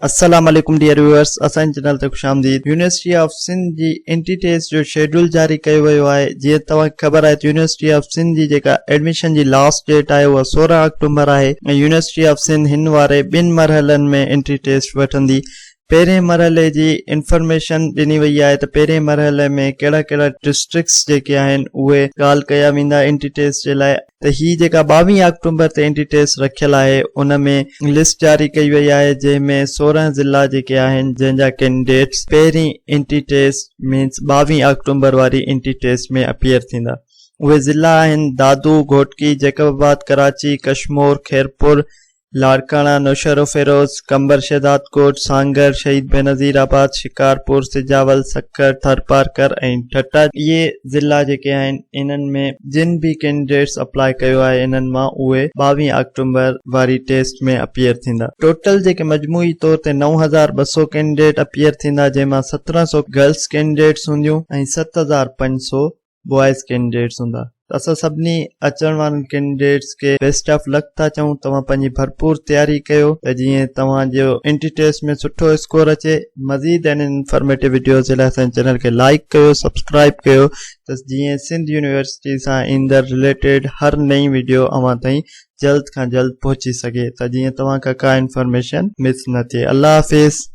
السلام عليڪم dear viewers اسان جي چينل تي خوش آمديد يونيورسٽي آف سنڌ جي انٽري ٽيسٽ جو شيڊول جاري ڪيو ويو آهي جيئن توهان کي خبر آهي ته يونيورسٽي آف سنڌ جي جيڪا ايڊميشن جي لاسٽ ڊيٽ آهي اها 16 آڪٽومبر آهي ۽ يونيورسٽي آف سنڌ هن واري ٻن مرحلن ۾ انٽري ٽيسٽ وٺندي پهرين مرحلي جي انفارميشن ڏني وئي آهي ته پهرين مرحلي ۾ ڪهڙا ڪهڙا ڊسٽرڪٽس جيڪي آهن اهي ڪال ڪيا ويندا انٽري ٽيسٽ جي لاء ته هي جيڪا 22 آڪٽومبر تي انٽري ٽيسٽ رکيل آهي ان ۾ لسٽ جاري ڪئي وئي آهي جنهن ۾ 16 ضلعا جيڪي آهن جنهن جا ڪينڊيڊيٽس پهرين انٽري ٽيسٽ مينس 22 آڪٽومبر واري انٽري ٽيسٽ ۾ اپيئر ٿيندا اهي ضلعا آهن دادو، گهوٽڪي، جيڪب آباد، ڪراچي، ڪشمور، خيرپور، لاڙڪاڻا، نوشهروفيروز، قمبر شهدادڪوٽ، سانگهڙ، شهيد بينظير آباد، شڪارپور، سجاول، سکر، ٿرپارڪر ۽ ٺٽا. اهي ضلعا جيڪي آهن انهن ۾ جن به ڪينڊيڊيٽس اپلاء ڪيو آهي انهن مان اهي 22 آڪٽومبر واري ٽيسٽ ۾ اپيئر ٿيندا. ٽوٽل جيڪي مجموعي طور تي 9200 ڪينڊيڊيٽ اپيئر ٿيندا جنهن مان 1700 گرلس ڪينڊيڊيٽس هونديون ۽ 7500 بوائز ڪينڊيڊيٽس هوندا ته اسان سڀني اچڻ وارن ڪينڊيڊيٽس کي بيسٽ آف لڪ ٿا چئون توهان پنهنجي ڀرپور تياري ڪيو ته جيئن توهان جو انٽري ٽيسٽ ۾ سٺو اسڪور اچي مزيد اهڙين انفارميٽو وڊيوز جي لاء اسان جي چينل کي لائڪ ڪيو سبسڪرائب ڪيو ته جيئن سنڌ يونيورسٽي سان ايندڙ رليٽيڊ هر نئين وڊيو اوهان تائين جلد کان جلد پهچي سگهي ته جيئن توهان کان ڪا انفارميشن مس نه ٿئي الله حافظ.